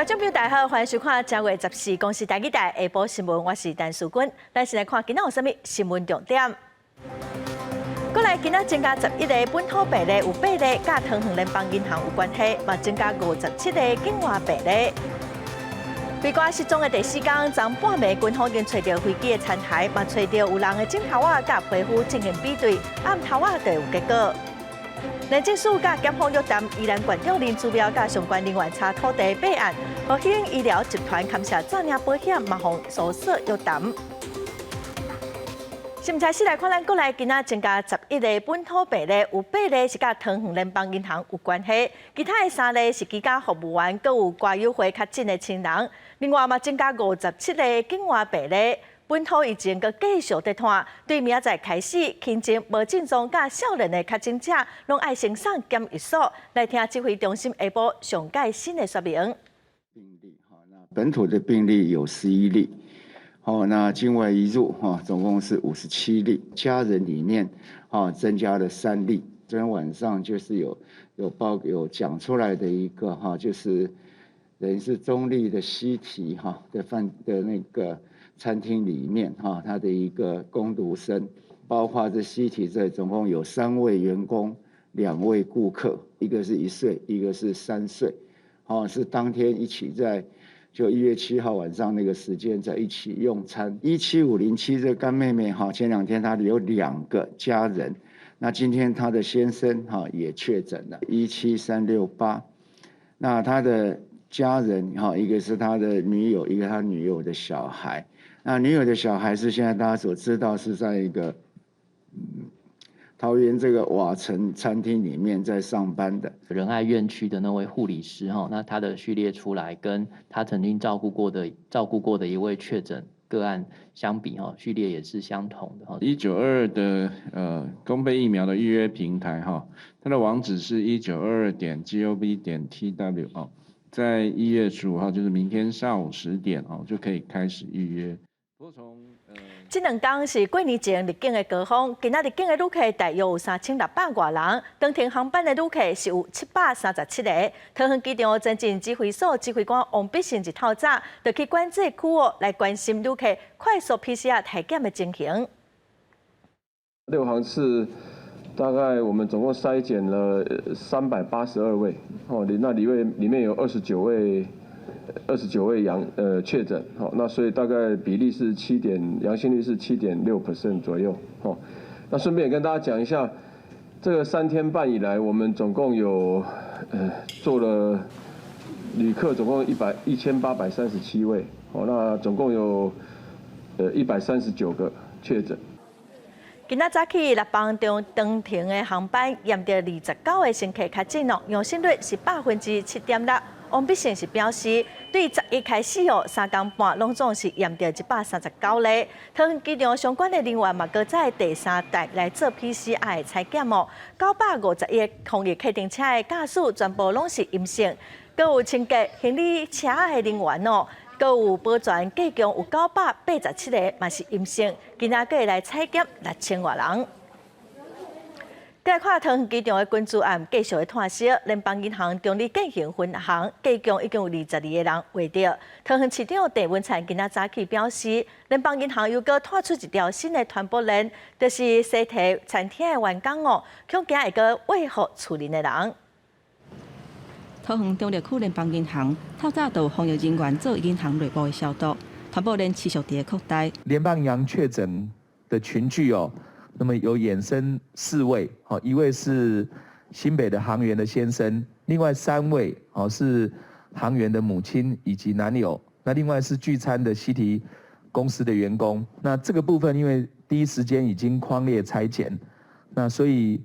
觀眾朋友大家好，歡迎收看正月十四公視台語台下晡新聞，我是陳淑君。咱先來看今仔有啥物新聞重點。過來今仔增加11个本土病例，有八例佮桃園聯邦銀行有關係，嘛增加57个境外病例。飛官失蹤的第四工，昨半暝軍方已經揣著飛機的殘骸，嘛揣著有人的枕頭仔佮皮膚進行比對，暗頭仔就有結果。廉政署佮檢方約談，宜蘭縣長林姿妙佮相關人員查土地弊案，和興醫療集團牽涉詐領保險，嘛予搜索約談。新聞開始來看，咱國內今仔增加十一个本土病例，有八例是佮桃園聯邦銀行有關係，其他的三例是居家服務員，閣有歌友會較近的親人。另外嘛，增加五十七个境外病例，本土疫情閣繼續佇拖。對明仔載開始，輕症、無症狀佮少年的確診者，攏愛先送檢疫所。來聽指揮中心下晡上蓋新的說明。病例哈，那本土的病例有11例。好，那境外移入哈，總共是57例，家人裡面哈增加了三例。昨天晚上就是有報有講出來的一個哈，就是等於是中壢的西堤哈的飯的那個餐廳裡面哈，他的一個工讀生，包括這西堤這總共有三位員工，兩位顧客，一個是1歲，一個是3歲，好，是當天一起在。就1月7號晚上那個時間在一起用餐。17507這個乾妹妹哈，前兩天她有兩個家人，那今天她的先生哈也確診了。17368，那他的家人哈，一個是他的女友，一個他女友的小孩。那女友的小孩是現在大家所知道是在一個桃園這個瓦城餐廳裡面在上班的。仁愛院區的那位護理師哈，那他的序列出來跟他曾經照顧過的一位確診個案相比哈，序列也是相同的哈。1922的公費疫苗的預約平台哈，它的網址是1922.gov.tw哦，在1月15號，就是明天上午10點哦，就可以開始預約。不過從這兩工是過年前入境的高峰，今仔入境的旅客大約有3600外人，長程航班的旅客是有737個。桃園機場前進指揮所指揮官王必勝一透早就去管制區哦，來關心旅客快速 PCR 體檢的情形。六航次大概我們總共篩檢了382位，哦，那裡面有二十九位。二十九位陽確診，好，那所以大概比例是七點，陽性率是7.6% 左右，好，那順便也跟大家講一下，這個3天半以來，我們總共有做了旅客總共1837位，好，那總共有139個確診。今仔早起，六班長程的航班驗著29個乘客確診哦，陽性率是7.6%。王必勝是表示，對11開始哦，3工半攏總是驗著139例。桃園機場相關的人員嘛，閣在第三台來做 PCR 的採檢哦。951個防疫客運車的駕駛全部攏是陰性，閣有清潔行李車的人員哦，閣有保全計共有987個嘛是陰性。今仔閣會來採檢6000外人。來看桃園機場的群聚案繼續咧湠燒，聯邦銀行中壢建行分行計共已經有22個人確診。桃園市長鄭文燦今仔早起表示，聯邦銀行又閣湠出一條新的傳播鏈，就是西提餐廳的員工哦，恐驚會閣餵予厝裡的人。桃園中壢區聯邦銀行透早就有防疫人員做銀行內部的消毒，傳播鏈持續佇咧擴大。聯邦銀行確診的群聚哦。那麼有衍生四位，好，一位是新北的行員的先生，另外三位哦是行員的母親以及男友，那另外是聚餐的西提公司的員工。那這個部分因為第一時間已經匡列採檢，那所以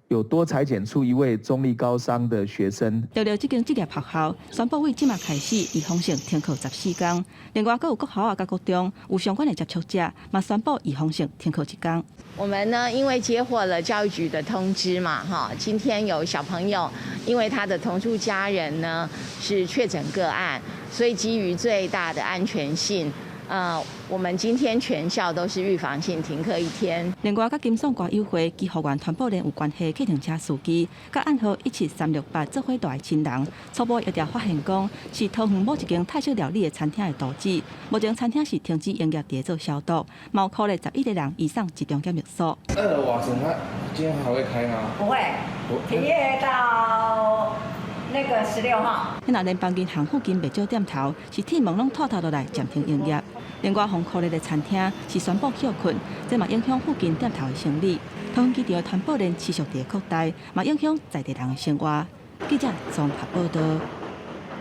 有多採檢出一位中壢高商的學生。著著這間職業學校宣布對這馬開始預防性停課14工，另外閣有國小仔佮國中有相關的接觸者，嘛宣布預防性停課一工。我們呢，因為接獲了教育局的通知嘛，哈，今天有小朋友因為他的同住家人呢是確診個案，所以基於最大的安全性，我們今天全校都是預防性停課一天。另外，佮金爽歌友會及後援團保連有關係計程車司機，佮案號17368做伙蹛的親人，初步疫調發現講是桃園某一間泰式料理的餐廳的廚子，目前餐廳是停止營業，佇咧做消毒，嘛有可能11個人移送集中檢疫所。二樓瓦斯，他今天還會開嗎？不會，停業到那個16號。那聯邦銀行附近袂少店頭是鐵門攏脫頭落來暫停營業。另外，予箍熱的餐廳是宣布歇困，這嘛影響附近店頭的生意。桃園機場的傳播鏈持續佇咧擴大，嘛影響在地人的生活。記者綜合報導。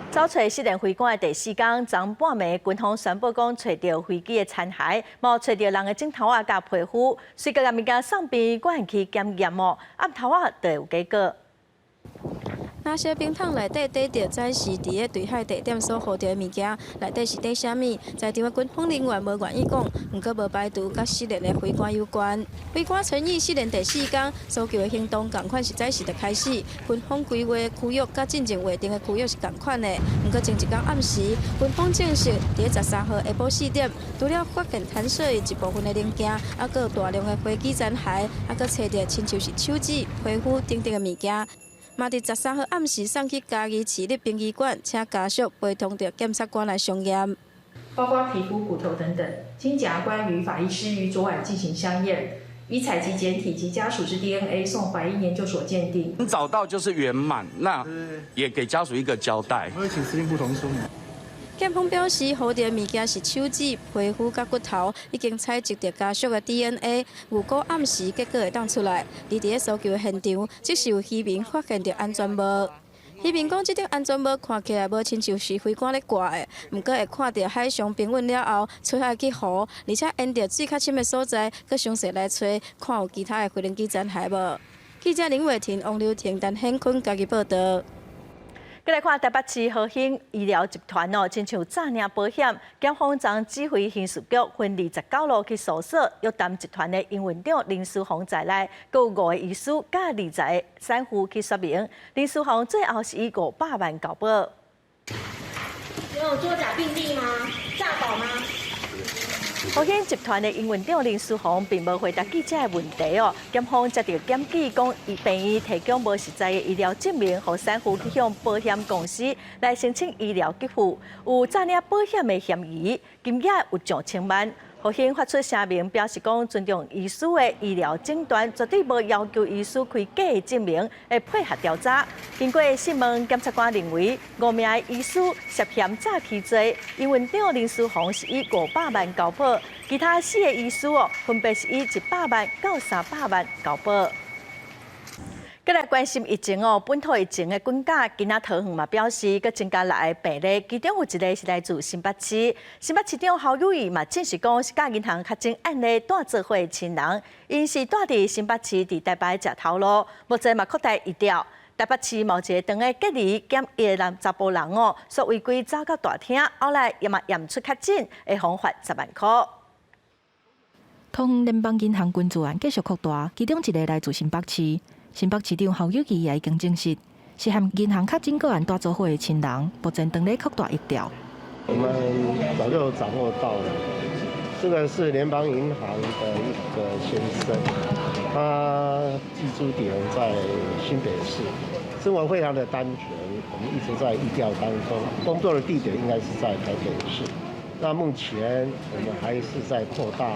搜揣失聯飛官的第四工，昨半暝軍方宣布講揣著飛機的殘骸，嘛揣著人的指頭仔佮皮膚，隨閣共物件送殯儀館去檢驗哦，暗頭仔就會有結果。那些冰桶內底綴著載時佇咧墜海地點所予著的物件，內底是綴啥物？在場的軍方人員無願意講，毋過無排除佮失聯的飛官有關。飛官陳毅失聯第四工，搜救的行動仝款是載時就開始。軍方規劃的區域佮進前劃定的區域是仝款的，毋過前一工暗時，軍方證實佇咧13號下晡4點，除了發現彈射一部分的零件，猶閣有大量的飛機殘骸，猶閣揣著親像是手指、皮膚等等的物件。嘛，佇13號暗時送去嘉義市立殯儀館，請家屬陪同著檢察官來相驗。包括皮膚、骨頭等等，經檢察官與法醫師於昨晚進行相驗，已採集檢體及家屬之 DNA 送法醫研究所鑑定。找到就是圓滿，那也給家屬一個交代。我會請司令部同意說明。檢方表示，予著的物件是手指、皮膚佮骨頭，已經採集著家屬的 DNA，預估暗時結果會當出來。而佇咧搜救的現場，則是有漁民發現著安全帽。漁民講，這頂安全帽看起來無親像是飛官咧掛的，毋過會看著海上平穩了後，出海去湖，而且沿著水較深的所在，閣詳細來揣，看有其他的飛行機殘骸無。記者林偉婷、王劉婷、陳顯坤家己報導。閣來看台北市和興醫療集團哦，親像詐領保險，檢方昨指揮刑事局分29路去搜索約談集團的營運長林書鴻在內，閣有五个醫師佮20個散戶去說明。林書鴻最後是以500萬交保。你有作假病歷嗎？詐保嗎？和興集團的營運長林書鴻並無回答記者的問題哦。檢方接著檢舉講，伊病院提供無實在的醫療證明，予散戶去向保險公司來申請醫療給付，有詐領保險的嫌疑，金額有上千萬。和興發出聲明，表示講尊重醫師的醫療診斷，絕對無要求醫師開假的證明，會配合調查。經過訊問，檢察官認為五名醫師涉嫌詐欺罪，營運長林書鴻是以500萬交保，其他四个醫師哦，分別是以100萬到300萬交保。閣來關心疫情哦，本土疫情的滾價，今仔桃園嘛表示，閣增加六个病例，其中有一个是來自新北市。新北市長侯友宜嘛證實講，是佮銀行確診案例蹛做伙的親人，𪜶是蹛佇新北市佇台北食頭路，目前嘛擴大疫調。台北市某一个當咧隔離檢疫的男查埔人哦，煞違規走到大廳，後來也嘛驗出確診，會予罰10萬箍。桃園聯邦銀行群聚案繼續擴大，其中一个來自新北市。新北市長侯友宜也已經證實，是和銀行確診個案蹛做伙的親人，目前正咧擴大疫調。我們早就掌握到了，這個是聯邦銀行的一個先生，他寄住點在新北市，生活非常的單純，我們一直在疫調當中，工作的地點應該是在台北市。那目前我們還是在擴大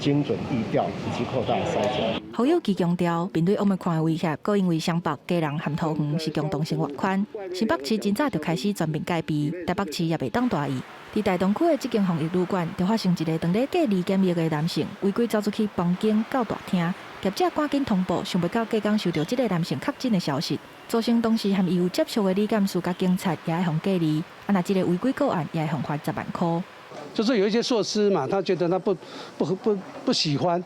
精準疫調以及擴大篩檢。侯友宜強調，面對 Omicron 的威脅，閣因為雙北、基隆和桃園是共同生活圈，新北市真早就開始全面戒備，台北市也袂當大意。佇大同區的這間防疫旅館，就發生一個當咧隔離檢疫的男性違規走出去房間到大廳，業者趕緊通報，想袂到隔工收著這个男性確診的消息，造成當時和伊有接觸的女幹事佮警察也愛予隔離，啊若這个違規個案也會予罰10萬箍。就是有一些措施嘛，他覺得他不喜歡，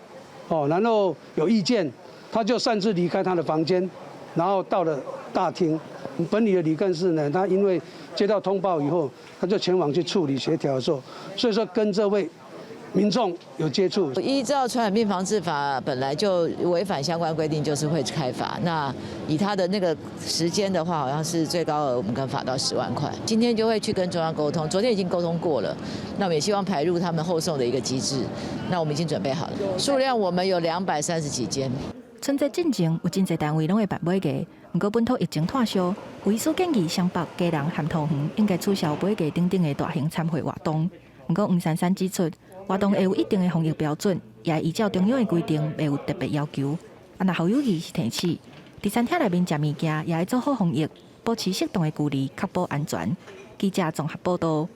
哦，然後有意見，他就擅自離開他的房間，然後到了大廳。本里的李幹事呢，他因為接到通報以後，他就前往去處理協調的時候，所以說跟這位民眾有接觸。依照傳染病防治法，本來就違反相關規定，就是會開罰。那以他的那個時間的話，好像是最高額我們可罰到10萬塊。今天就會去跟中央溝通，昨天已經溝通過了。那我們也希望排入他們後送的一個機制。那我們已經準備好了，數量我們有230幾間。春節進前有真濟單位攏會辦尾牙，毋過本土疫情湠燒，有醫師建議雙北、基隆和桃園應該取消尾牙等等的大型餐會活動。毋過黃珊珊指出，活動會有一定的防疫標準，也會依照中央的規定，袂有特別要求。啊，若侯友宜是提醒，佇餐廳內面食物件，也愛做好防疫，保持適當的距離，確保安全。記者綜合報道。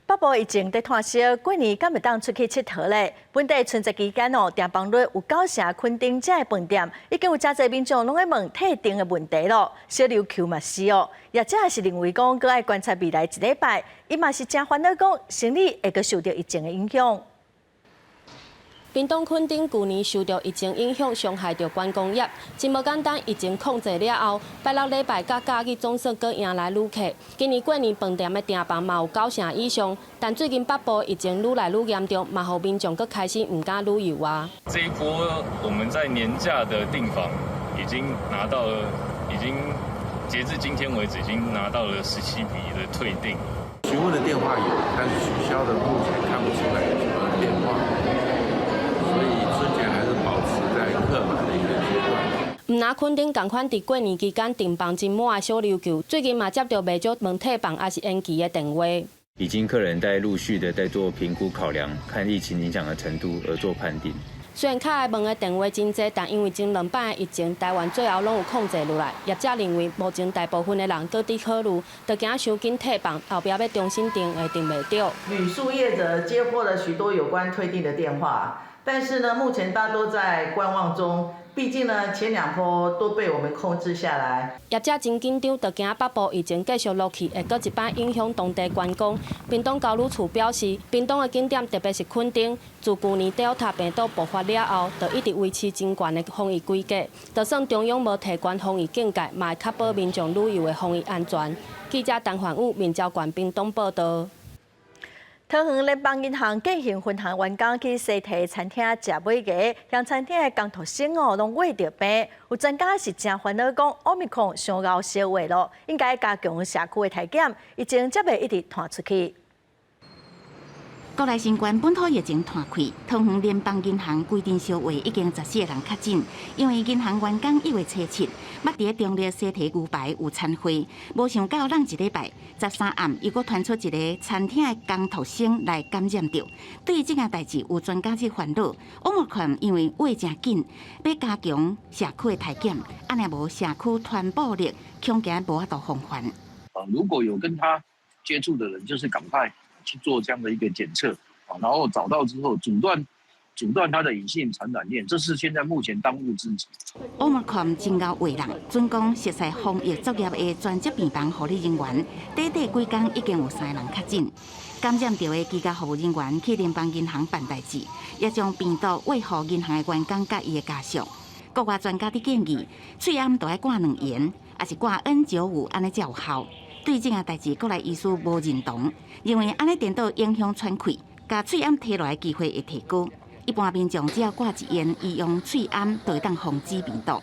北部疫情佇湠燒，過年敢會當出去𨑨迌咧？本地春節期間哦，訂房率有九成墾丁這个飯店，已經有誠濟民眾攏咧問退訂的問題咯。小琉球嘛是哦，業者是認為講，閣愛觀察未來一禮拜，伊嘛是誠煩惱講，生理會閣受著疫情的影響。屏東墾丁舊年受著疫情影響，傷害著觀光業，真無簡單。疫情控制了後，拜六禮拜佮假日總算閣迎來旅客。今年過年飯店的訂房嘛有九成以上，但最近北部疫情愈來愈嚴重，嘛予民眾閣開始毋敢旅遊啊。這一波我們在年假的訂房已經拿到了，已經截至今天為止，已經拿到了17筆的退訂。詢問的電話有，但是取消的目前看不出來有什麼變化。所以春節還是保持在客滿的一個階段。毋若墾丁仝款佇過年期間訂房真滿的小琉球，最近嘛接著袂少問退房抑是延期的電話。已經客人在陸續的在做評估考量，看疫情影響的程度而做判定。雖然較愛問的電話真濟，但因為前兩擺的疫情，台灣最後攏有控制落來。業者認為，目前大部分的人閣佇考慮，就驚傷緊退房，後壁欲重新訂會訂袂著。旅宿業者接獲了許多有關退訂的電話，但是呢，目前大多在觀望中。畢竟呢，前兩波都被我們控制下來。業者真緊張，就驚北部疫情繼續落去，會閣一擺影響當地觀光。屏東交旅處表示，屏東的景點，特別是墾丁，自舊年 Delta 病毒爆發了後，就一直維持真懸的防疫規格。就算中央無提懸防疫警戒，嘛會確保民眾旅遊的防疫安全。記者陳焕武、面交縣屏東報導。桃園聯邦銀行建行分行員工去西提餐廳食尾牙，向餐廳的工讀生哦，攏穢著病。有專家是誠煩惱講，奧密克戎傷𠢕消化咯，應該加強社區的篩檢，疫情才袂一直傳出去。國內新冠本土疫情湠開，桃園聯邦銀行規陣燒話已經14個人確診，因為銀行員工1月初7，捌佇咧中壢西提牛排有餐會，無想到攏一禮拜13暗又閣傳出一个餐廳的工讀生來感染著。對於這件代誌，有專家去煩惱，奧密克戎因為穢誠緊，欲加強社區的篩檢，按呢無社區傳播力，恐驚無法度防範。啊，如果有跟他接觸的人，就是趕快去做這樣的一個檢測，啊，然後找到之後，阻斷它的隱性傳染鏈，這是現在目前當務之急。奧密克戎真𠢕畫人，準講熟悉防疫作業的專職病房護理人員，短短幾工已經有三個人確診。感染著的居家服務人員去聯邦銀行辦代誌，也將病毒餵予銀行的員工佮伊的家屬。國外專家佇建議，喙罨著愛掛兩層，抑是掛 N95，按呢才有效。對這件代誌，國內醫師無認同，認為按呢顛倒影響喘氣，共喙罨提落來機會會提高。一般民眾只要掛一層醫用喙罨，就會當防止病毒。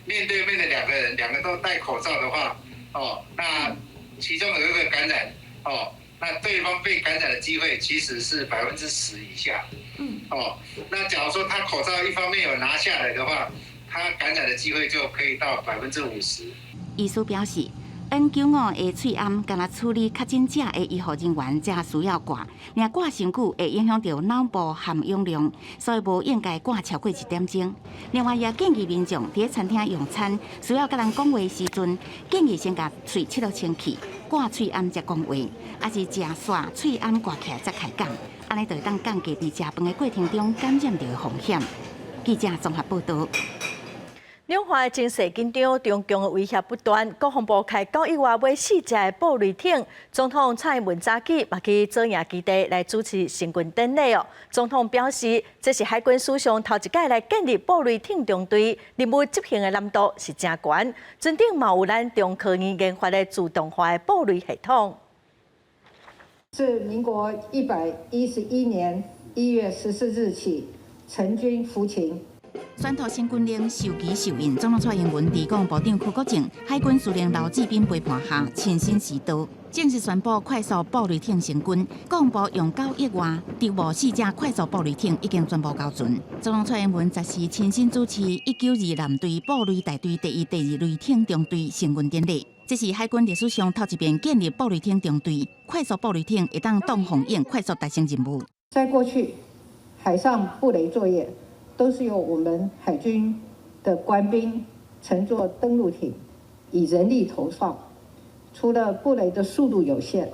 面對面的兩個人，兩個都戴口罩的話，哦，那其中有一個感染，哦，那對方被感染的機會其實是10%以下。哦，那假如說他口罩一方面有拿下來的話，他感染的機會就可以到50%。醫師表示，N95的喙罨，干焦處理確診者的醫護人員才需要掛，若掛傷久會影響著腦部含氧量，所以無應該掛超過一點鐘。另外，也建議民眾佇餐廳用餐，需要佮人講話時陣，建議先共喙拭予清氣，掛喙罨才講話，抑是食煞喙罨掛起來才開講，按呢就會當降低佇食飯的過程中感染著的風險。記者綜合報導。兩岸情勢緊張，中共的威脅不斷。國防部開9月外買四隻的布雷艇，總統蔡英文早起嘛去左營基地來主持成軍典禮哦。總統表示，這是海軍史上頭一擺來建立布雷艇中隊，任務執行的難度是誠懸。船頂嘛有咱中科院研發的自動化的布雷系統。是民國111年1月14日起成軍服勤。宣讀新軍令授旗受印，總統蔡英文佇國防部長柯國正、海軍司令劉志斌陪伴下，親身持刀，正式宣布快速布雷艇成軍。國防部用9億外籌募四隻快速布雷艇已經全部交船。總統蔡英文十四親身主持192艦隊布雷大隊第一、第二雷艇中隊成軍典禮。這是海軍歷史上頭一遍建立布雷艇中隊，快速布雷艇會當擋風湧，快速達成任務。在過去，海上布雷作業都是由我們海軍的官兵乘坐登陸艇，以人力投放。除了布雷的速度有限，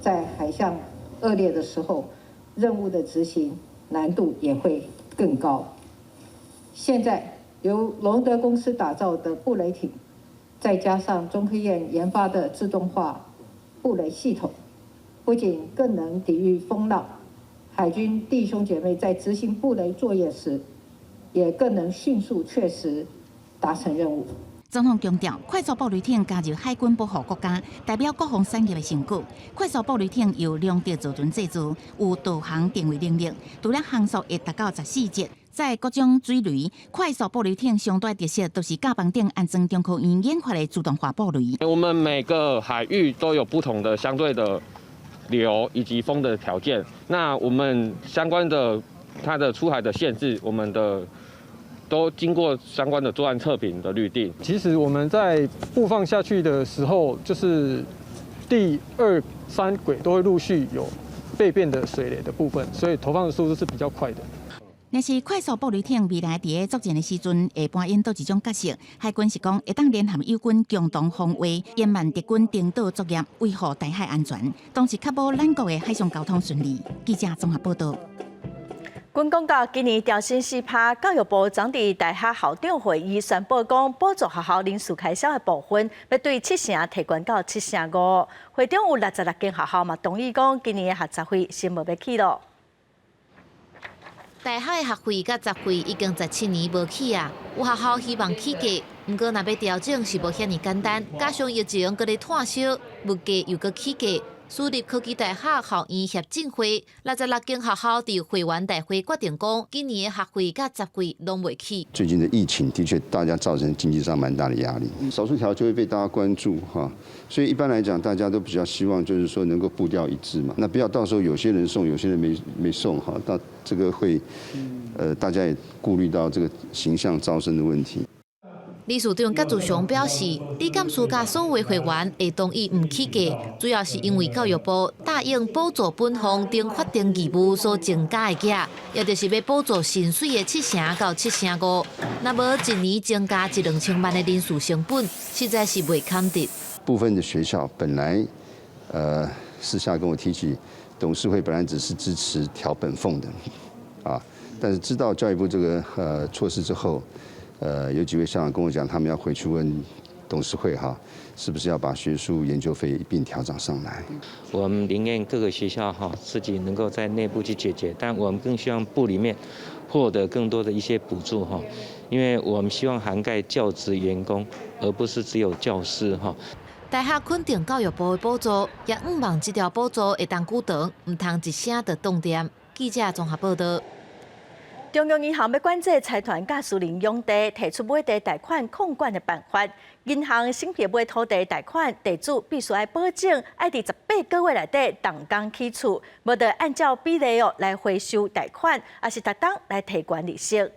在海象惡劣的時候，任務的執行難度也會更高。現在由龍德公司打造的布雷艇，再加上中科院研發的自動化布雷系統，不僅更能抵禦風浪，海軍弟兄姐妹在執行布雷作業時，也更能迅速確實達成任務。總統強調，快速布雷艇加入海軍保護國家，代表國防產業的成果。快速布雷艇由龍德造船製造，有導航定位能力，除了航速會達到14節。在各種水雷，快速布雷艇上大特色，就是甲房頂安裝中科院研發的自動化布雷。我們每個海域都有不同的相對的流以及風的條件，那我們相關的它的出海的限制，我們的都經過相關的作案測評的律定。其實我們在布放下去的時候，就是第二、三軌都會陸續有備變的水雷的部分，所以投放的速度是比較快的。若是快速布雷艇未來佇咧作戰的時陣，會扮演佗一種角色？海軍是講會當聯合友軍共同防衛，延緩敵軍登島作業，維護台海安全，同時確保咱國的海上交通順利。記者綜合報道。軍公教今年調薪4%，教育部昨佇大學校長會議宣布講，補助學校人事開銷的部分，欲對7成提懸到7成5。會中有66間學校嘛同意講，今年的學雜費先無欲起囉。大學的學費佮雜費已經17年無起啊，有學校希望起價，毋過若欲調整是無遐爾簡單，加上疫情閣咧炭燒，物價又閣起價。私立科技大學校院協進會66間學校佇會員大會決定講，今年的學費佮雜費攏袂起。最近的疫情的確，大家造成經濟上蠻大的壓力，少數調就會被大家關注哈，所以一般來講，大家都比較希望就是說能夠步調一致嘛，那不要到時候有些人送，有些人沒送哈，那這個會，大家也顧慮到這個形象招生的問題。理事長葛志雄表示，李監事佮所有會員會同意毋起價，主要是因為教育部答應補助本俸等法定義務所增加的額，也就是欲補助薪水的7成到7成5。若無一年增加一兩千萬的人事成本，實在是袂堪得。部分的學校本來，私下跟我提起，董事會本來只是支持調本俸的，啊，但是知道教育部這個措施之後。有幾位校長跟我講，他們要回去問董事會哈，是不是要把學術研究費一併調漲上來？我們寧願各個學校哈自己能夠在內部去解決，但我們更希望部裡面獲得更多的一些補助哈，因為我們希望涵蓋教職員工，而不是只有教師哈。大學肯定教育部的補助，也向望這條補助會當久長，毋通一聲就凍斷。記者綜合報道。中央銀行欲管制財團佮私人用地，提出買地貸款控管的辦法。銀行審批買土地貸款，地主必須愛保證愛佇18個月內底動工起厝，無就按照比例哦來回收貸款，抑是逐冬來提懸利息。為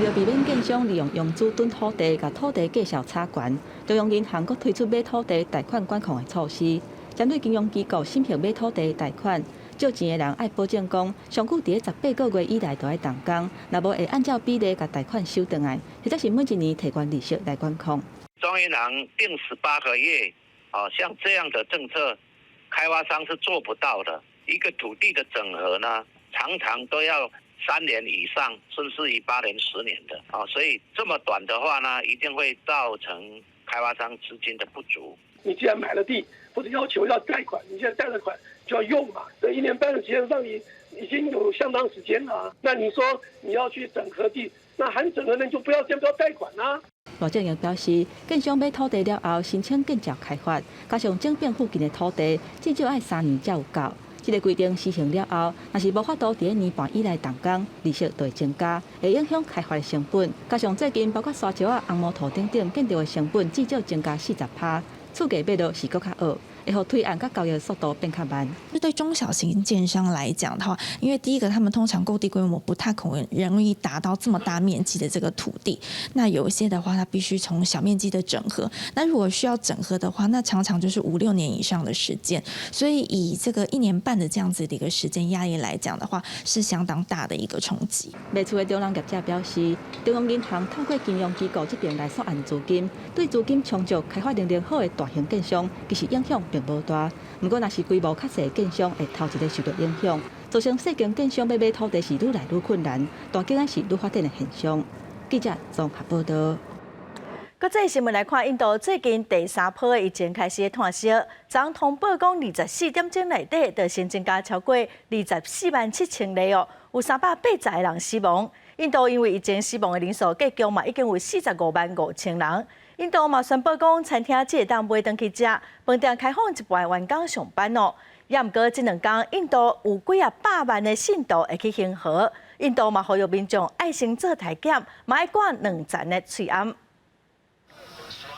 著避免建商利用融資囤土地，共土地價數炒懸，中央銀行閣推出買土地貸款管控的措施，針對金融機構審核買土地貸款。借錢的人愛保證講，上久佇咧18個月以內就愛動工，若無會按照比例共貸款收轉來，或者是每一年提懸利息來管控。中央銀行定18個月，哦，像這樣的政策，開發商是做不到的。一個土地的整合呢，常常都要3年以上，甚至於8年、10年的，啊，所以這麼短的話呢，一定會造成開發商資金的不足。你既然買了地，或者要求要貸款，你現在貸了款就要用嘛。這一年半的時間讓你已經有相當時間了。那你說你要去整合地，那還整合，那就不要先不要貸款啦。羅正榮表示，建商買土地了後，申請建造開發，加上整併附近的土地，至少愛3年才有夠。這个規定施行了後，若是無法度佇一年半以內動工，利息就會增加，會影響開發的成本。加上最近包括沙石仔、紅毛土等等建築的成本至少增加40%，厝價欲落是閣較僫，會予推案佮交易速度變較慢。這對中小型建商來講的話，因為第一個，他們通常購地規模不太可能容易達到這麼大面積的這個土地。那有一些的話，它必須從小面積的整合。那如果需要整合的話，那常常就是五六年以上的時間。所以以這個一年半的這樣子的一個時間壓力來講的話，是相當大的一個衝擊。賣厝的中人業者表示，中央銀行透過金融機構這邊來索按資金，對資金充足、開發能力好的大型建商，其實影響並無大。毋過，若是規模較細的建商，會頭一个受到影響，造成細間建商欲買土地是愈來愈困難，大間仔是愈發展的現象。記者綜合報導。國際新聞來看，印度最近第三波的疫情開始湠燒，昨通報講24點鐘內底就新增加超過24萬7千例哦，有380個人死亡。印度因為疫情死亡的人數計共嘛已經有45萬5千人。印度嘛宣布講，餐廳只會當買轉去食，飯店開放一半員工上班哦。也毋過這兩工，印度有幾仔百萬的信徒會去恆河。印度嘛呼籲民眾愛先做篩檢，嘛愛掛兩層的喙罨。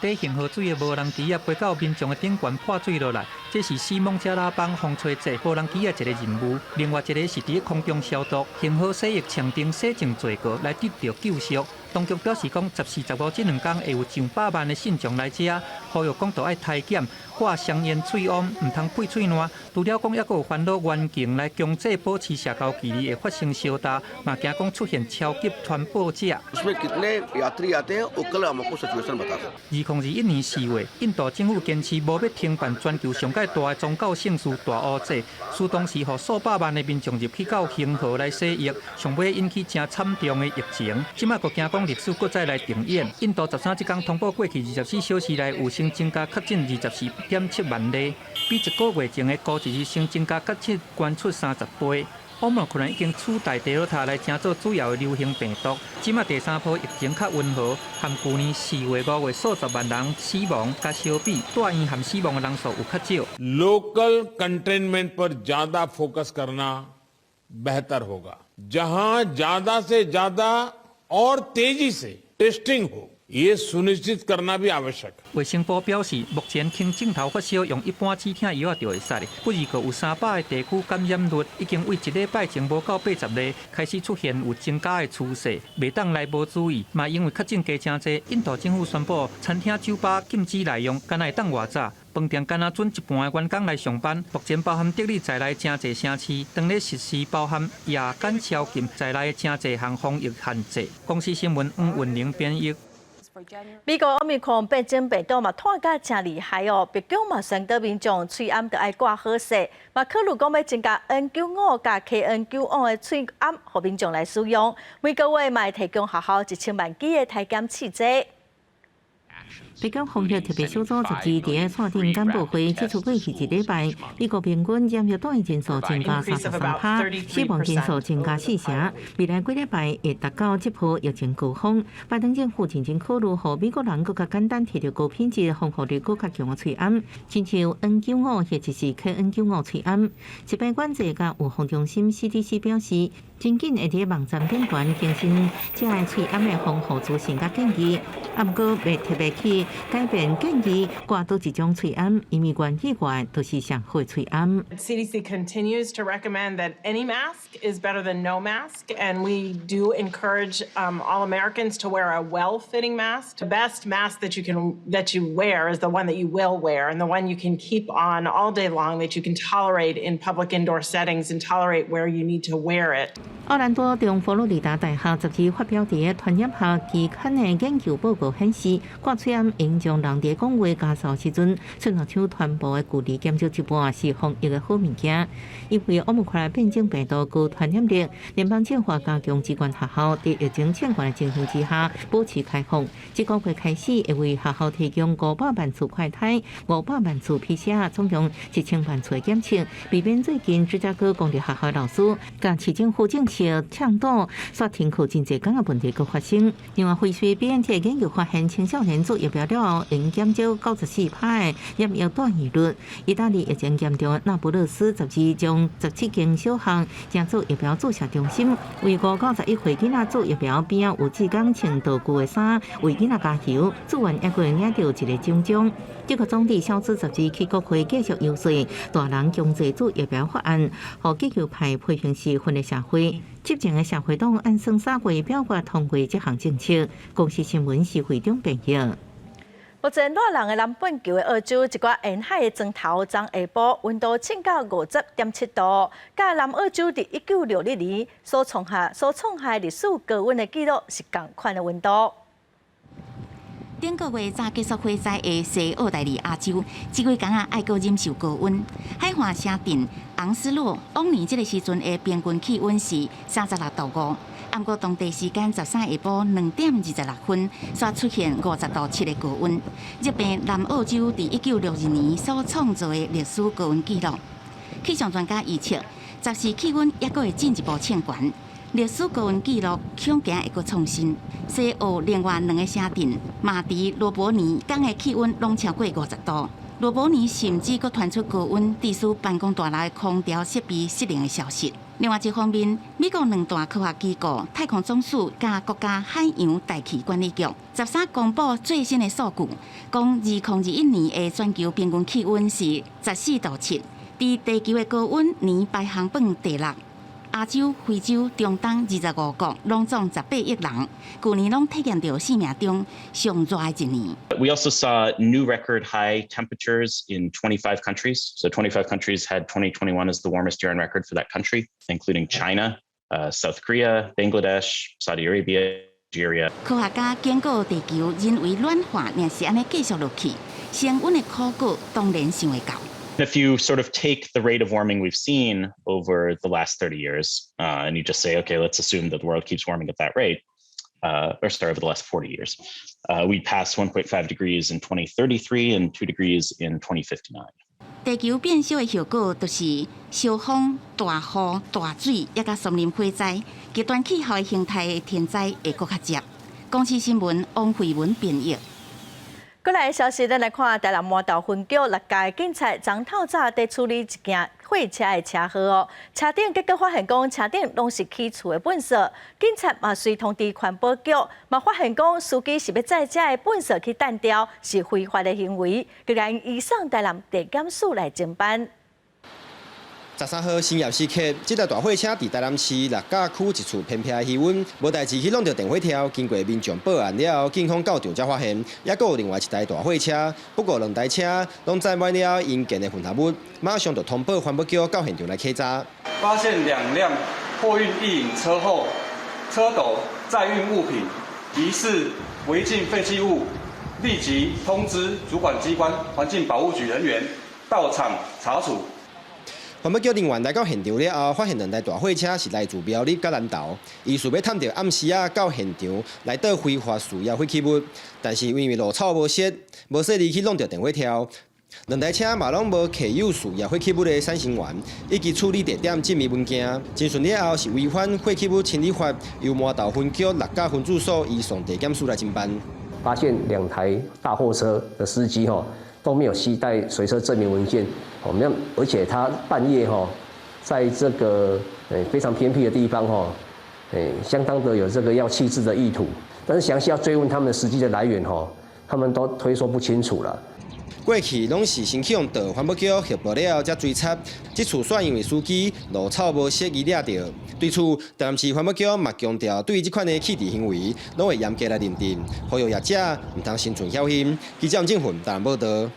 佇恆河水的無人機仔飛到民眾的頂懸潑水落來，這是西孟加拉邦風吹節無人機仔一個任務。另外一個是佇空中消毒，恆河洗浴場頂洗淨罪過來得著救贖。當局表示講，14、15這兩工會有上百萬的信眾來遮，呼籲講著愛篩檢、掛雙煙喙罨，毋通噴喙瀾。除了講，猶閣有煩惱環境來強制保持社交距離會發生相焦，嘛驚講出現超級傳播者。2021年4月，印度政府堅持無欲停辦全球上蓋大的宗教盛事大烏節，使當時予數百萬的民眾入去到恆河來洗浴，上尾引起誠慘重的疫情。這擺閣驚講歷史閣再來重演。印度13這工通報過去24小時內有新增加確診24.7萬例，比一個月前的估計是新增加確診懸出30倍。奧密克戎已經取代德爾塔來成做主要的流行病毒。這擺第三波疫情較溫和，和舊年4月、5月數十萬人死亡佮相比，住院和死亡的人數有較少。 Local containment पर ज्यादा फोकस करना बेहतर होगा, जहां ज्यादा से ज्यादा और तेजी से टेस्टिंग हो, ये सुनिश्चित करना भी आवश्यक है。衛生部表示，目前輕症頭發燒用一般止疼藥仔就會使，不過閣有300個地區感染率已經對一禮拜前無到80例，開始出現有增加的趨勢，袂當來無注意。嘛因為確診加誠濟，印度政府宣布餐廳、酒吧禁止內用，干焦會當外載。飯店干焦準一半的員工來上班。目前包含德里在內誠濟城市，當咧實施包含夜間宵禁在內的誠濟項防疫限制。公視新聞黃雲玲編譯。美國奧密克戎變種病毒嘛，湠甲誠厲害哦。白宮嘛宣導民眾喙罨著愛掛好勢，嘛考慮講欲增加 N95佮 KN95 的喙罨，予民眾來使用。每個月嘛會提供學校1000萬支的篩檢試劑。白宮防疫特別小組十二佇咧線頂簡報會指出，過去一禮拜，美國平均染疫的人數增加33%，死亡人數增加四成。未來幾禮拜會達到這波疫情高峰。拜登政府認真考慮，予美國人閣較簡單提著高品質、防護力閣較強的喙罨，親像 N95或者是 KN95 喙罨。疾病管制佮預防中心 CDC 表示，真緊會佇網站頂懸更新這个喙罨的防護資訊佮建議，啊，毋過袂特別去改變建議掛佗一種喙罨，因為願意掛都是上好的喙罨。 CDC continues to recommend that any mask is better than no mask, and we do encourage all Americans to wear a well-fitting mask. The best mask that you wear is the one that you will wear, and the one you can keep on all day long, that you can tolerate in public indoor settings and tolerate where you need to wear it. 奧蘭多中佛羅里達大學十二發表佇傳染學期刊的研究報告顯示，掛喙罨會將人佇講話咳嗽時陣，喙瘻手傳播的距離減少一半，是防疫的好物件。因為奧密克戎變種病毒高傳染力，聯邦政府加強支援學校佇疫情欠懸的情形之下保持開放。這個月開始會為學校提供500萬次快篩、500萬次 PCR，總共1000萬次的檢測，避免最近芝加哥公立學校老師佮市政府政策倡導煞停課真濟工的問題閣發生。另外，輝瑞 BNT 研究發現，青少年注疫苗了了後，會減少94%的染疫帶疫率。意大利疫情嚴重的那不勒斯12將17間小學成做疫苗注射中心，為5到11歲囡仔注疫苗邊仔有志工穿道具的衫為囡仔加油，志願猶閣會領著一个獎章。德國總理蕭茲12去國會繼續遊說大人強制注疫苗法案，予極右派批評是分裂社會。執政的社會黨按算3月表決通過這項政策。公視新聞是會長編譯。目前熱人的南半球的澳洲，一寡沿海的磚頭昨下晡溫度衝到50.7度，佮南澳洲佇1961年所創下歷史高溫的紀錄是仝款的溫度。頂個月才結束火災的西澳大利亞州，這幾工仔愛閣忍受高溫。海岸城鎮昂斯洛往年這个時陣的平均氣溫是36.5度，毋過當地時間13下晡2點26分，煞出現50.7度的高溫，這變南澳洲佇1962年所創造的歷史高溫紀錄。氣象專家預測，14氣溫猶閣會進一步衝懸。歷史高溫紀錄恐驚會閣創新。西澳另外兩个城鎮馬迪、羅伯尼，昨昏的氣溫攏超過50度。羅伯尼甚至閣傳出高溫致使辦公大樓的空調設備失靈的消息。另外一方面，美國兩大科學機構太空總署佮國家海洋大氣管理局13公布最新的數據，講2021年的全球平均氣溫是14.7度，佇地球的高溫年排行榜第六。亞洲、非洲、中東25國，攏總18億人，舊年攏體驗著生命中上熱的一年。 We also saw new record high temperatures in 25 countries. So 25 countries had 2021 as the warmest year on record for that country, including China, South Korea, Bangladesh, Saudi Arabia, Algeria. 科學家警告地球人為暖化，若是按呢繼續落去，升溫的苦果當然想會到。 If you sort of take the rate of warming we've seen over the last 30 years, and you just say, okay, let's assume that the world keeps warming at that rate, or sorry, over the last 40 years, we'd pass 1.5 degrees in 2033 and 2 degrees in 2059. 地球變燒的後果就是燒風、大雨、大水，抑佮森林火災，極端氣候的形態的天災會閣較捷。公視新聞王慧文編譯。過來消息，咱來看台南麻豆分局六家警察昨透早佇處理一件貨車的車禍哦，車頂結果發現講車頂攏是棄厝的糞埽，警察嘛隨通知環保局，嘛發現講司機是欲載遮的糞埽去彈掉，是非法的行為，閣共移送台南地檢署來偵辦。 13號深夜時刻，這台大貨車佇台南市六甲區一處偏僻的漁塭，無代誌去弄著電火柱。經過民眾報案了後，警方到場才發現，猶閣有另外一台大貨車。不過兩台車攏載滿了殷建的混合物，馬上就通報環保局到現場來稽查。發現兩輛貨運曳引車後車斗載運物品，疑似違禁廢棄物，立即通知主管機關環境保護局人員到場查處。環保局人員來到現場了後，發現兩台大貨車是來自苗栗佮南投，疑似欲趁著暗時仔到現場來倒非法事業廢棄物，但是因為路草無設，無細膩去弄著電火柱，兩台車嘛攏無携有事業廢棄物的產生源以及處理地點證明文件，偵訊了後是違反廢棄物清理法，由麻豆分局六甲分駐所移送地檢署來偵辦。發現兩台大貨車的司機吼都沒有攜帶隨車證明文件。哦，那而且他半夜哈，在這個非常偏僻的地方哈，相當的有這個要棄置的意圖，但是詳細要追問他們實際的來源哈，他們都推說不清楚了。過去攏是先去予環保局核報了後，才追查。這次煞因為司機路草無設而掠著。對此，台南市環保局嘛強調，對這款的棄置行為，攏會嚴格來認定，呼籲業者毋通心存僥倖。記者鄭混台南報道。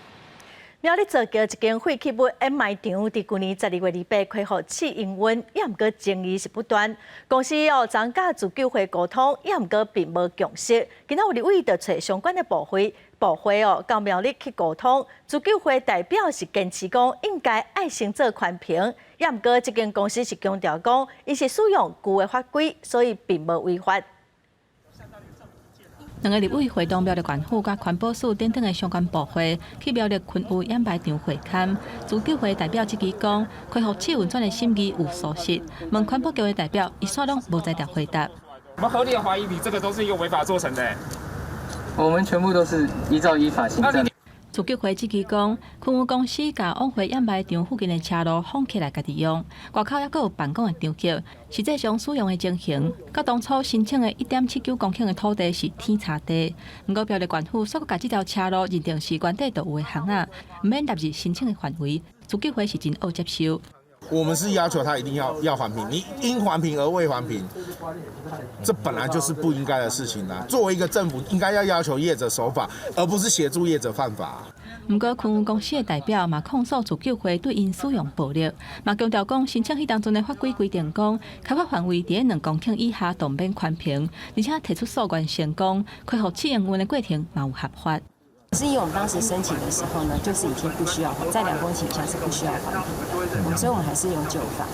苗栗造橋一間廢棄物掩埋場，佇舊年12月28恢復試營運，猶毋過爭議是不斷。公司哦，昨佮自救會溝通，猶毋過並無共識。今仔有立委就揣相關的部會部會哦，到苗栗去溝通。自救會代表是堅持講應該愛先做環評，猶毋過這間公司是強調講，𪜶是使用舊的法規，所以並無違法。兩个立委會同苗栗縣府佮環保署等等的相關部會去苗栗昆宇掩埋場會勘，自救會代表這支講，恢復試運轉的審議有疏失，問環保局的代表，伊煞攏無在調回答。我們合理的懷疑你這個都是一個違法做成的。我們全部都是依照依法行政。自救會這期講，昆陽公司共往回掩埋場附近的車路封起來，家己用。外口猶閣有辦公的場域，實際上使用的情形，佮當初申請的1.79公頃的土地是天差地。毋過苗栗縣府煞閣共這條車路認定是原底就有的巷仔，毋免納入申請的範圍。自救會是真惡接受。我們是要求他一定要環評，你應環評而未環評，這本來就是不應該的事情啦。作為一個政府，應該要要求業者守法，而不是協助業者犯法。毋過，昆陽公司的代表嘛控訴自救會對𪜶使用暴力，嘛強調講申請彼當陣的法規規定講，開發範圍佇咧2公頃以下都免環評，而且提出訴願成功，恢復試營運的過程嘛有合法。是因為我們當時申請的時候呢，就是已經不需要在2公頃以下是不需要環評的，所以我們還是用舊法。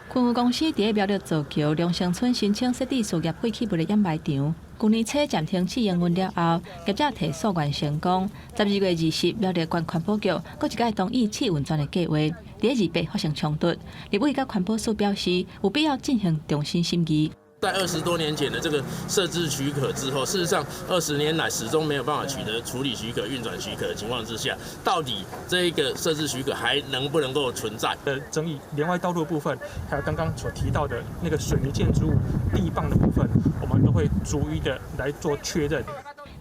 昆陽公司佇咧苗栗造橋龍生村申請設置事業廢棄物的掩埋場，舊年初暫停試營運了後，業者提訴願成功。12月20，苗栗縣環保局閣一擺同意試運轉的計劃，佇咧28發生衝突，立委佮環保署表示有必要進行重新審議。在20多年前的這個設置許可之後，事實上20年來始終沒有辦法取得處理許可、運轉許可的情況之下，到底這一個設置許可還能不能夠存在？的爭議，連外道路的部分，還有剛剛所提到的那個水泥建築物地磅的部分，我們都會逐一的來做確認。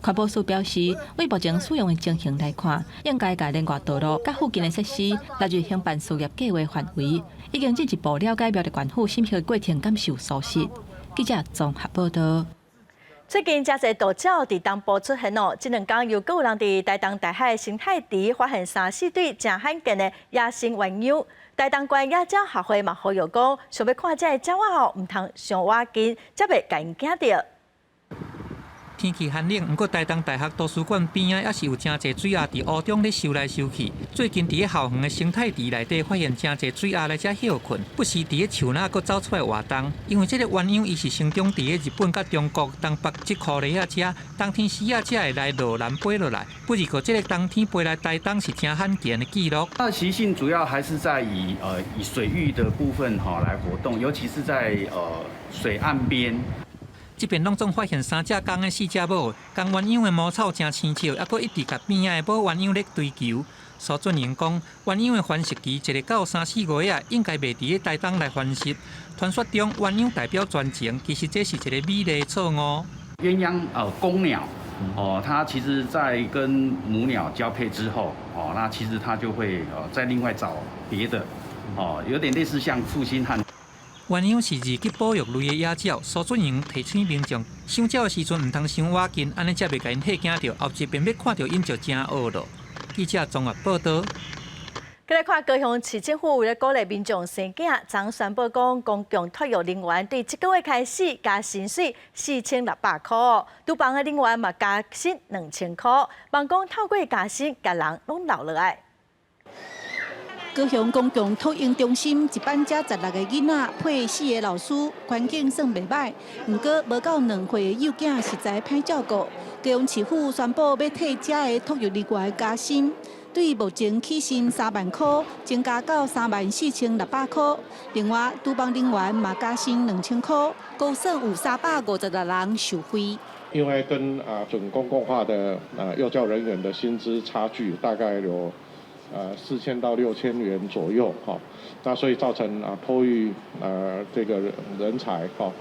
環保署表示，為目前使用的情形來看，應該共連外道路佮附近的設施納入興辦事業計劃範圍。已經進一步了解苗栗縣府審核過程敢是有疏失。記者綜合報道。最近誠濟渡鳥佇東部出現哦，這兩工又閣有人佇台東大海生態池發現三四對誠罕見的野生鴛鴦。台東縣野鳥學會嘛呼籲講，想欲看這个鳥仔哦，毋通傷倚近，才袂共𪜶驚著。天氣寒冷，毋過台東大學圖書館邊仔，猶是有誠濟水鴨佇湖中咧游來游去。最近佇咧校園的生態池內底發現誠濟水鴨來遮歇睏，不時佇咧樹林閣走出來活動。因為這个鴛鴦伊是生長佇咧日本佮中國東北這箍犁仔遮，冬天時仔才會來落南飛落來。不過這个冬天飛來台東是誠罕見的記錄。它的習性主要還是在以水域的部分哈來活動，尤其是在水岸邊。這邊攏總發現三隻公的、四隻母的，公鴛鴦的毛草誠生笑，猶閣一直共邊仔的母鴛鴦咧追求。蘇俊榮講，鴛鴦的繁殖期一个到三四月仔，應該袂佇咧台東來繁殖。傳說中鴛鴦代表專情，其實這是一个美麗的錯誤。鴛鴦公鳥哦，它其實在跟母鳥交配之後哦，那其實它就會再另外找別的哦，有點類似像負心漢。鴛鴦是二級保育類的野鳥，蘇俊榮提醒民眾，賞鳥的時陣毋通傷倚近，按呢才袂共𪜶嚇驚著，後一遍欲看著𪜶就誠惡囉。記者綜合報道。閣來看高雄市政府為了鼓勵民眾生囝，昨宣布講公共托育人員對這个月開始加薪水4600塊，廚房的人員嘛加薪2000塊，望講透過加薪，共人攏留落來。高雄公共托嬰中心一班才16個囡仔，配四个老師，環境算袂䆀。毋過無夠2歲的幼囝實在歹照顧。高雄市府宣布欲替遮的托育人員加薪，對目前起薪3萬塊，增加到3萬4600塊。另外，廚房人員嘛加薪2000塊，估算有356人受惠。因為跟準公共化的幼教人員的薪資差距大概有4000到6000元左右，哈，那所以造成托育這個人才，哈，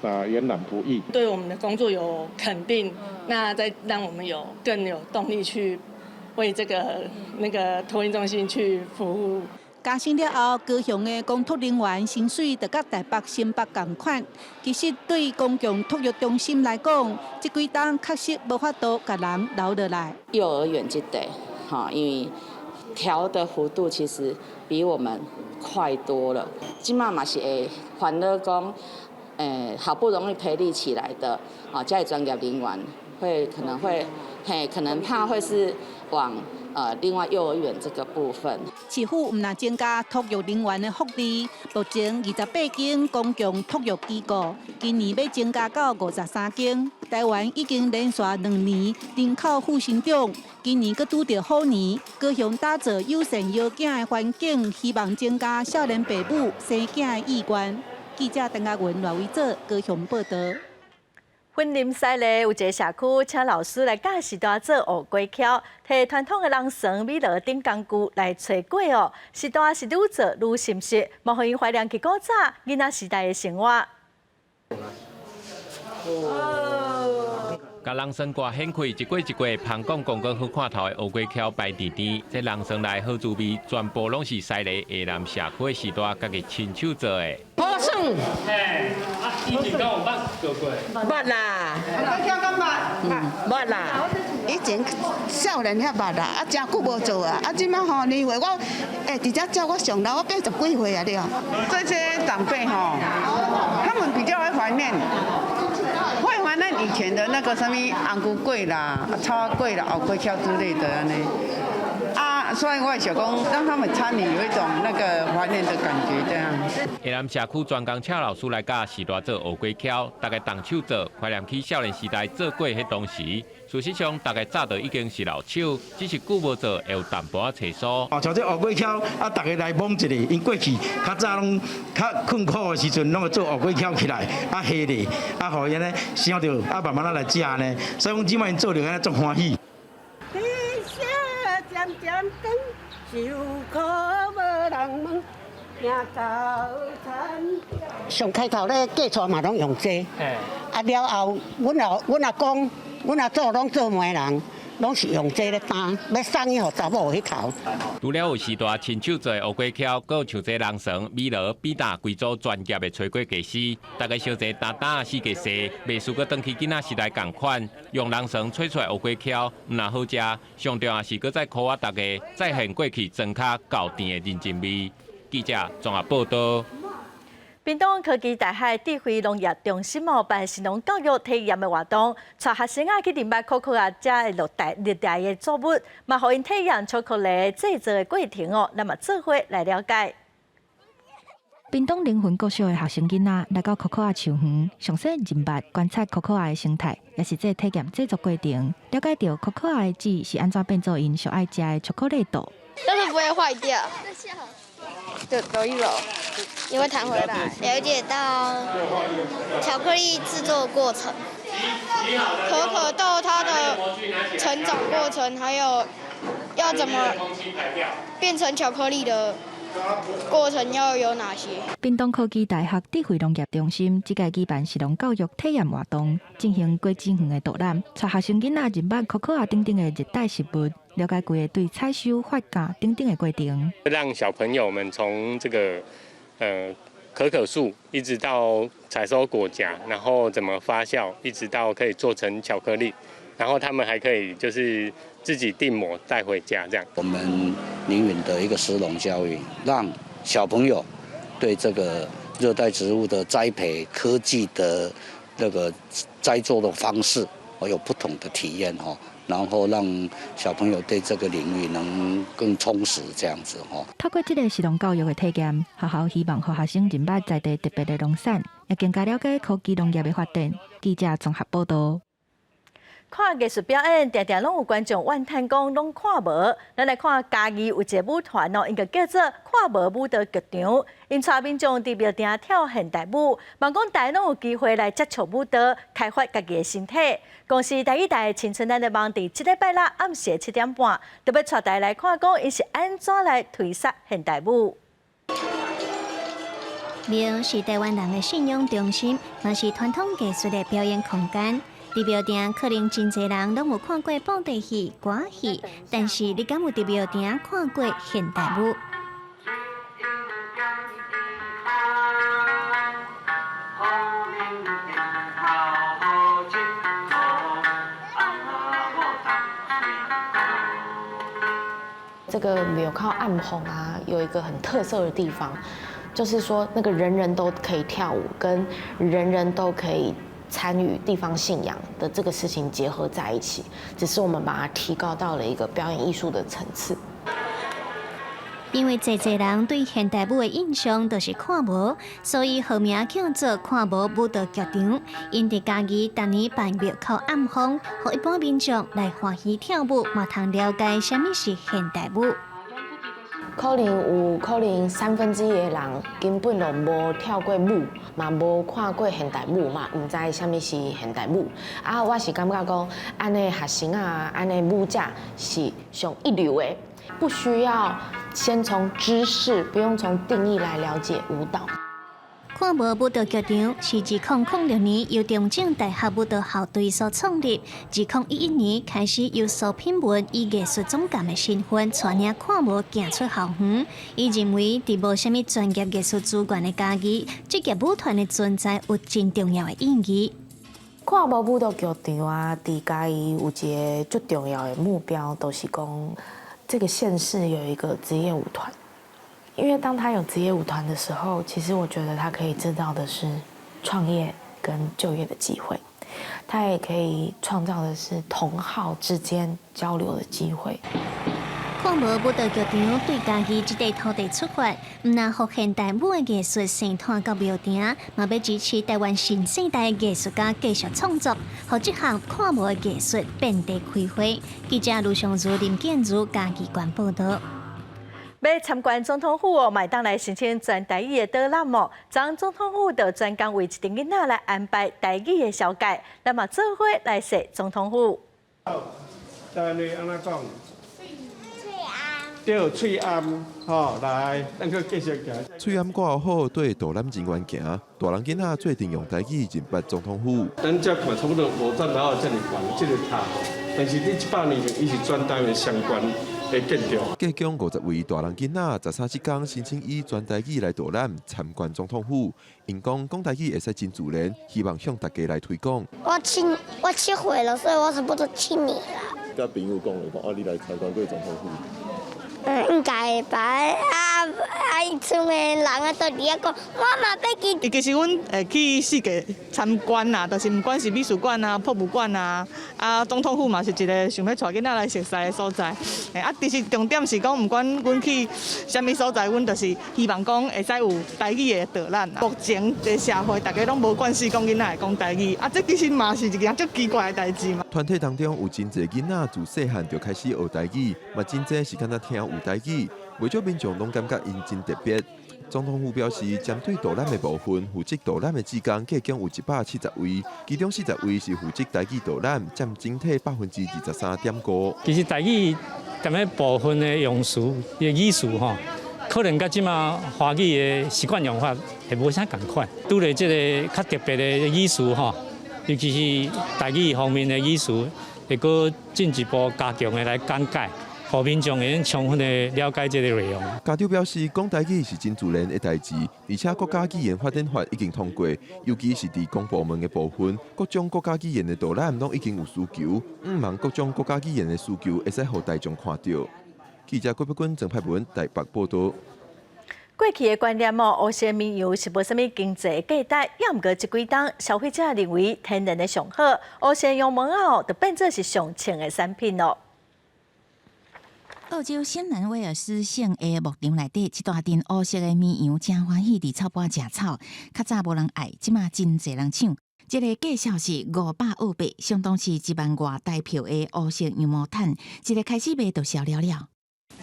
那延攬不易。對我們的工作有肯定，那再讓我們有更有動力去為這個那個托嬰中心去服務。加薪了後，高雄的公托人員薪水就佮台北、新北仝款。其實對公共托育中心來講，這幾冬確實無法度共人留落來。幼兒園這塊，哈，因為調的幅度其實比我們快多了。這馬嘛是會煩惱講，好不容易培力起來的啊，這的專業人員會可能會，嘿，可能怕會是往另外幼兒園這個部分。市府毋但增加托育人員的福利，目前28間公共托育機構，今年欲增加到53間。台灣已經連續2年人口負成長，今年閣拄著虎年，高雄打造友善搖囝的環境，希望增加少年爸母生囝的意願。記者鄧家文、賴偉哲高雄報道。雲林西麗有一个社區，請老師來教序大做芋粿巧，提傳統的籠床、米籮等工具來炊粿哦。序大是愈做愈心適，嘛予𪜶懷念起古早囡仔時代的生活。共籠床蓋掀開，一塊一塊芳廣廣閣好看頭的芋粿巧擺佇佇，這籠床內好滋味，全部攏是西麗下南社區的序大家己親手做的。好耍。嘿，啊，以前敢有捌做過？捌啦。粿巧敢捌？捌啦。以前少年遐捌啦，啊，誠久無做啊，啊，這擺吼年歲我，欸，佇遮照我上老，我八十幾歲啊了。這些長輩吼，他們比較會懷念。會懷念以前的那個啥物紅龜粿啦、草仔粿啦、芋粿巧之類的按呢。啊，所以我想講，讓他們參與有一種那個懷念的感覺，這樣。下南社區專工請老師來教序大做芋粿巧，大家動手做，懷念起少年時代做粿彼當時。事實上，大家早就已經是老手，只是久無做，會有淡薄仔生疏。哦，像這芋粿巧，啊，大家來摸一下，𪜶過去較早攏較困苦的時陣，攏會做芋粿巧起來，啊，下咧，啊，予𪜶按呢想著，啊，慢慢仔來食呢。所以講，這擺𪜶做著按呢足歡喜。漸漸轉，受苦無人問，行到田。上開頭咧，嫁娶嘛攏用這個，啊了後，阮老阮阿公、阮阿祖攏做媒人，攏是用這個咧擔，欲送去予查某彼頭。除了有序大親手做的芋粿巧，閣有像這籠床、米籮、扁擔規組專業的炊粿技師，大家相齊擔擔四界踅，袂輸閣轉去囡仔時代仝款，用籠床炊出來芋粿巧，毋但好食，上重要是閣再苦我大家再現過去莊跤厚甜的人情味。記者綜合報道。屏東科技大學智慧農業中心哦，辦食農教育體驗的活動，帶學生仔去認捌可可仔遮的熱帶熱帶的作物，嘛予𪜶體驗巧克力製作的過程哦。咱嘛做伙來了解。屏東靈魂國小的學生囡仔來到可可仔樹園，詳細認捌觀察可可仔的生態，也是這體驗製作過程，了解著可可仔的籽是按怎變做𪜶上愛食的巧克力豆。但是不會壞掉。就揉一揉，也會彈回來。了解到巧克力製作過程，可可豆它的成長過程，還有要怎麼變成巧克力的過程要有哪些？屏東科技大學智慧農業中心這屆舉辦食農教育體驗活動，進行果子園的導覽，帶學生囡仔認捌可可仔等等的熱帶食物。了解規個對採收、發酵等等的過程，讓小朋友們從這個可可樹一直到採收果莢，然後怎麼發酵，一直到可以做成巧克力，然後他們還可以就是自己訂模帶回家這樣。我們林園的一個食農教育，讓小朋友對這個熱帶植物的栽培科技的那個栽種的方式，有不同的體驗哈。然後讓小朋友對這個領域能更充實，這樣子吼。透過這個食農教育的體驗，學校希望予學生認捌在地特別的農產，也更加了解科技農業的發展。記者綜合報道。看藝術表演，定定攏有觀眾怨嘆講攏看無。咱來看嘉義有一個舞團哦，𪜶就叫做看無舞蹈劇場，𪜶帶民眾佇廟埕跳現代舞，望講大家攏有機會來接觸舞蹈，開發家己的身體。公視台語台青春咱的夢，佇這禮拜六暗時7點半，就欲帶大家來看講𪜶是按怎來推捒現代舞。廟是台灣人的信仰中心，嘛是傳統藝術的表演空間。佇廟埕可能真濟人攏有看過布袋戲、歌仔戲，但是你敢有佇廟埕看過現代舞？這個廟口暗紅啊，有一個很特色的地方，就是說那個人人都可以跳舞，跟人人都可以參與地方信仰的這個事情結合在一起，只是我們把它提高到了一個表演藝術的層次。因為濟濟人對現代舞的印象都是看無，所以號名叫做看無舞蹈劇場。𪜶佇嘉義逐年辦廟口暗風，予一般民眾來歡喜跳舞，嘛通了解啥物是現代舞。可能有可能三分之一的人根本就無跳過舞，嘛無看過現代舞，嘛毋知啥物是現代舞。啊，我是感覺講，按呢學生啊，按呢舞者是上一流的，不需要先從知識，不用從定義來了解舞蹈。看無舞蹈劇場是2006年由中正大學舞蹈校隊所創立，2011年開始由蘇品文以藝術總監的身份帶領看無行出校園。伊認為，佇無啥物專業藝術資源的嘉義，職業舞團的存在有真重要的意義。看無舞蹈劇場啊，佇嘉義有一個最重要的目標，就是講這個縣市有一個職業舞團。因為當他有職業舞團的時候，其實我覺得他可以製造的是創業跟就業的機會，他也可以創造的是同好之間交流的機會。看無舞蹈劇場對嘉義這塊土地出發，毋但予現代舞的藝術生湠到廟埕，嘛欲支持台灣新世代藝術家繼續創作，予這項看無的藝術遍地開花。記者盧尚如、林建如嘉義縣報導。欲參觀總統府哦，嘛會當來申請全台語的導覽哦。昨總統府就專工為一陣囡仔來安排台語的紹介，咱嘛做伙來踅總統府。但你按怎講？對，喙罨，吼，來，咱閣繼續行。喙罨掛好，綴導覽人員行，大人囡仔做陣用台語認捌總統府。咱這看差不多五層樓遮爾懸，這個塔，但是佇100年前，伊是全台灣上懸的建築。計共50位大人囡仔，13這工申請以全台語來導覽參觀總統府。𪜶講講台語會使真自然，希望向大家來推廣。我7歲了，所以我差不多7年了。佮朋友講咧，講啊，你來參觀過總統府。嗯，應該吧。啊啊！𪜶村的人啊，都佇遐講，我嘛欲去。伊其實阮會去四界參觀啊，就是毋管是美術館啊、博物館啊，啊總統府嘛是一個想欲帶囡仔來熟似的所在。啊，其實重點是講，毋管阮去啥物所在，阮就是希望講會使有台語的導覽。目前的社會，大家攏無慣勢講囡仔會講台語，啊，這其實嘛是一件足奇怪的代誌嘛。團體當中有真濟囡仔自細漢就開始學台語，嘛真濟是敢若聽有台語，袂少民眾攏感覺𪜶真特別。總統府表示，針對導覽的部分，負責導覽的志工計共有170位，其中40位是負責台語導覽，佔整體23.5%。其實台語踮咧部分的用詞的語詞吼，可能佮這馬華語的習慣用法會無啥仝款。拄著這个較特別的語詞吼，尤其是台語方面的語詞，會閣進一步加強的來講解。予民眾會用充分的了解這個內容。家長表示，講台語是真自然的代誌，而且國家語言發展法已經通過，尤其是佇公部門的部分，各種國家語言的導覽攏已經有需求，毋望各種國家語言的需求會使予大眾看著。記者郭碧君、鄭派文台北報導。過去的觀念哦，烏色綿羊是無啥物經濟價值，也毋過這幾冬消費者認為天然的上好，烏色羊毛仔哦，就變做是上衝的產品咯。澳洲新南威爾斯省的牧場內底，一大陣烏色的綿羊，誠歡喜佇草埔食草。較早無人愛，這馬真濟人搶。這个價數是500澳幣，相當是1萬外台票的烏色羊毛毯。一个開始賣就銷了了。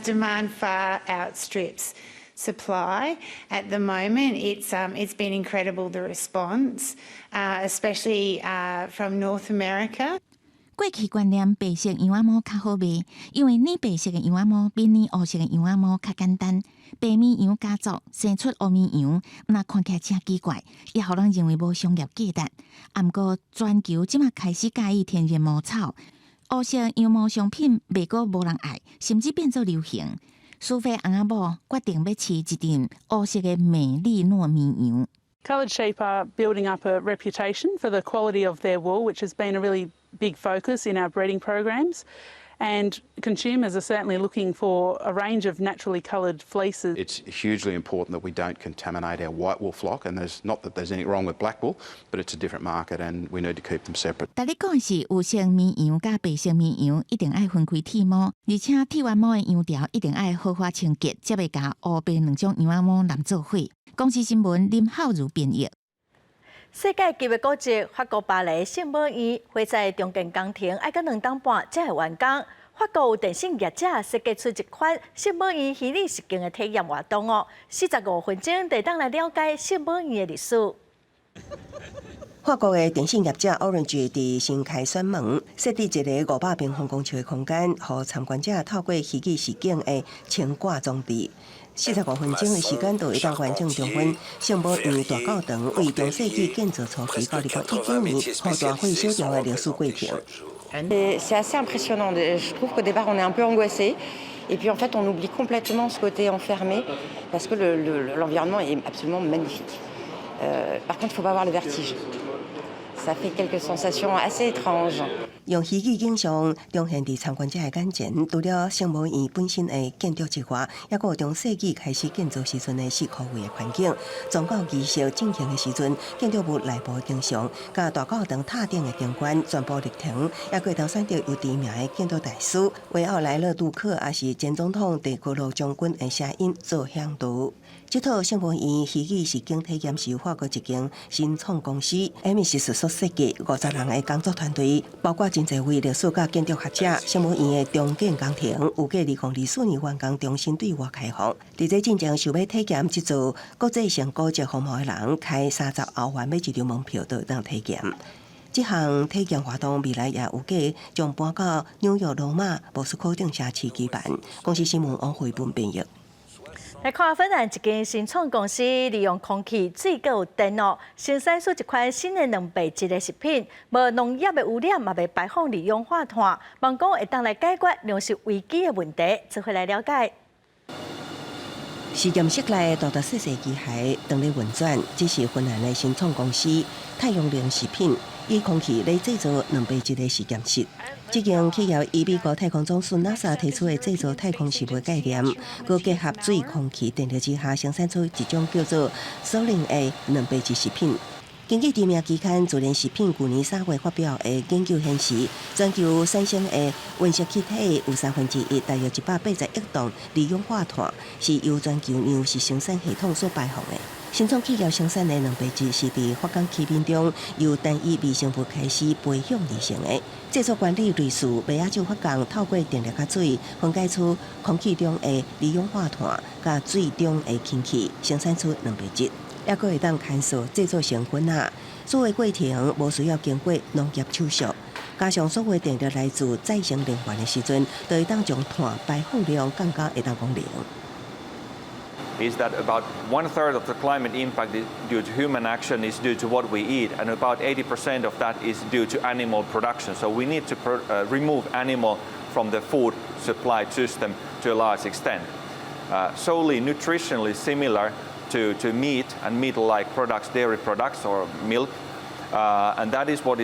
Demand far outstrips supply at the moment. It's been incredible, the response, especially from North America. 過去觀念白色羊仔毛較好賣，因為染白色的羊仔毛比染烏色的羊仔毛較簡單。白綿羊家族生出烏綿羊，若看起來誠奇怪，也予人認為無商業價值。毋過全球這馬開始佮意天然毛草，烏色羊毛商品袂閣無人愛，甚至變做流行。蘇菲翁仔某決定欲飼一陣烏色的美利諾綿羊。 Coloured sheep are building up a reputation for the quality of their wool, which has been a really big focus in our breeding programs. And consumers are certainly looking for a range of naturally coloured fleeces. It's hugely important that we don't contaminate our white wool flock, and there's not that there's anything wrong with black wool, but it's a different market and we need to keep them separate. 逐日講的是有色綿羊佮白色綿羊一定愛分開剃毛，而且剃完毛的羊條一定愛好好清潔，才袂共烏白兩種羊仔毛攏做伙。公視新聞林浩如編譯。世界級的古蹟法國巴黎聖母院，火災重建工程愛閣2冬半才會完工。法國有電信業者設計出一款聖母院虛擬實境的體驗活動哦，45分鐘就會當來了解聖母院的歷史。法國的電信業者 Orange 佇新開選門設置一个500平方公尺的空間，予參觀者透過虛擬實境的穿掛裝置，四十五分鐘的時間就會當完整重溫聖母院大教堂對中世紀建造初期到2019年予大火燒掉的歷史過程。 C'est assez impressionnant. Je trouve qu'au départ, on est un peu angoissé. Et puis en fait, on oublie complètement ce côté enfermé parce que l'environnement est absolument magnifique. Par contre, il ne faut pas avoir le vertige. Ça fait quelques sensations assez étranges. 用虛擬景象重現佇參觀者的眼前，除了聖母院本身的建築之外，抑閣有中世紀開始建造時陣的四箍圍的環境，宗教儀式進行的時陣，建築物內部的景象，佮大教堂塔頂的景觀，全部歷程，抑閣會當選擇有知名的建築大師維奧萊勒杜克，抑是前總統戴高樂將軍的聲音做向導。這套聖母院虛擬實境體驗是法國一間新創公司 Emisis 所設計，50人的工作團隊，包括真濟位歷史佮建築學者。聖母院的重建工程預計2024年完工，重新對外開放。佇這進前想欲體驗這座國際性古蹟風貌的人，開30歐元買一張門票就會當體驗。這項體驗活動未來也預計將搬到紐約、羅馬、莫斯科等城市舉辦。公視新聞王慧文編譯。來看芬蘭一間新創公司利用空氣、水閣有電哦，生產出一款新的蛋白質的食品，無農業的污染，嘛袂排放二氧化碳，望講會當來解決糧食危機的問題。做伙來了解。實驗室內大大細細機械當咧運轉，這是芬蘭的新創公司太陽能食品以空氣來製造蛋白質的實驗室。這間企業以美國太空總署 NASA 提出的製造太空食物概念，閣結合水、空氣、電力之下，生產出一種叫做 Solein 的蛋白質食品。根據知名期刊《自然食品》去年3月發表的研究顯示，全球產生的溫室氣體有1/3，大約180億噸二氧化碳，是由全球糧食生產系統所排放的。新創企業生產的蛋白質是佇發酵器皿中由單一微生物開始培養而成的。製作原理類似麥仔酒發酵，透過電力佮水分解出空氣中的二氧化碳，佮水中的氫氣，生產出蛋白質。抑閣會當牽索製作成粉仔，所有過程無需要經過農業手續，加上所有電力來自再生能源的時陣，就會當將碳排放量降到會當講零。 Is that about one third of the climate impact due to human action is due to what we eat, and about 80% of that is due to animal production. So we need to remove animal from the food supply system to a large extent. Solely nutritionally similar to meat and meat-like products, dairy products or milk, and that is what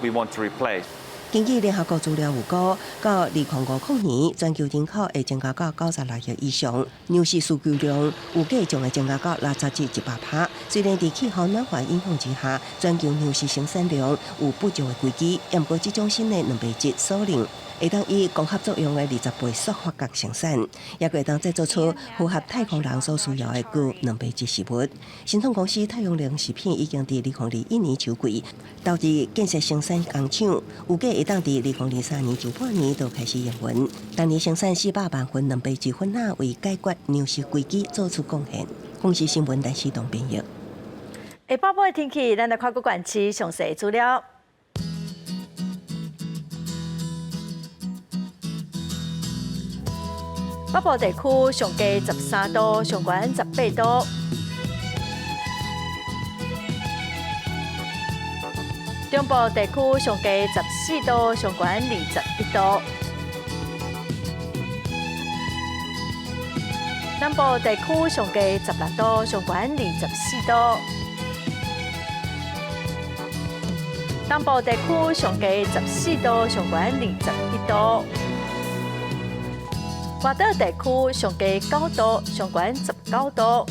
we want to replace. 根據聯合國資料預估，到2050年，全球人口會增加到96億以上，糧食需求量預計將會增加到60至100%。雖然佇氣候暖化影響之下，全球糧食生產量有不足的危機，毋過這種新的蛋白質 Solein 會當以光合作用的20倍速發酵生產，抑閣會當製作出符合太空人所需要的高蛋白質食物。新創公司太陽能食品已經佇2021年秋季投資建設生產工廠，預計會當佇2023年上半年就開始營運。當年生產400萬份蛋白質粉仔，為解決糧食危機做出貢獻。公視新聞陳思東編譯。下晡晡的天氣，咱來看各縣市詳細資料。北部地區上低13度，上懸18度。中部地區上低14度，上懸21度。南部地區上低16度，上懸24度。東部地區上低14度，上懸21度。外島地區上低9度，上懸19度。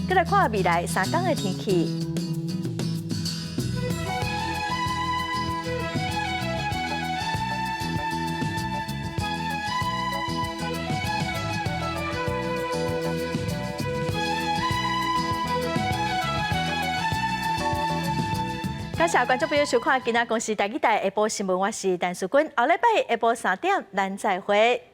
閣來看未來3工的天氣。感謝觀眾朋友收看今仔公視台語台下晡新聞，我是陳淑君。後禮拜下晡3點，咱再會。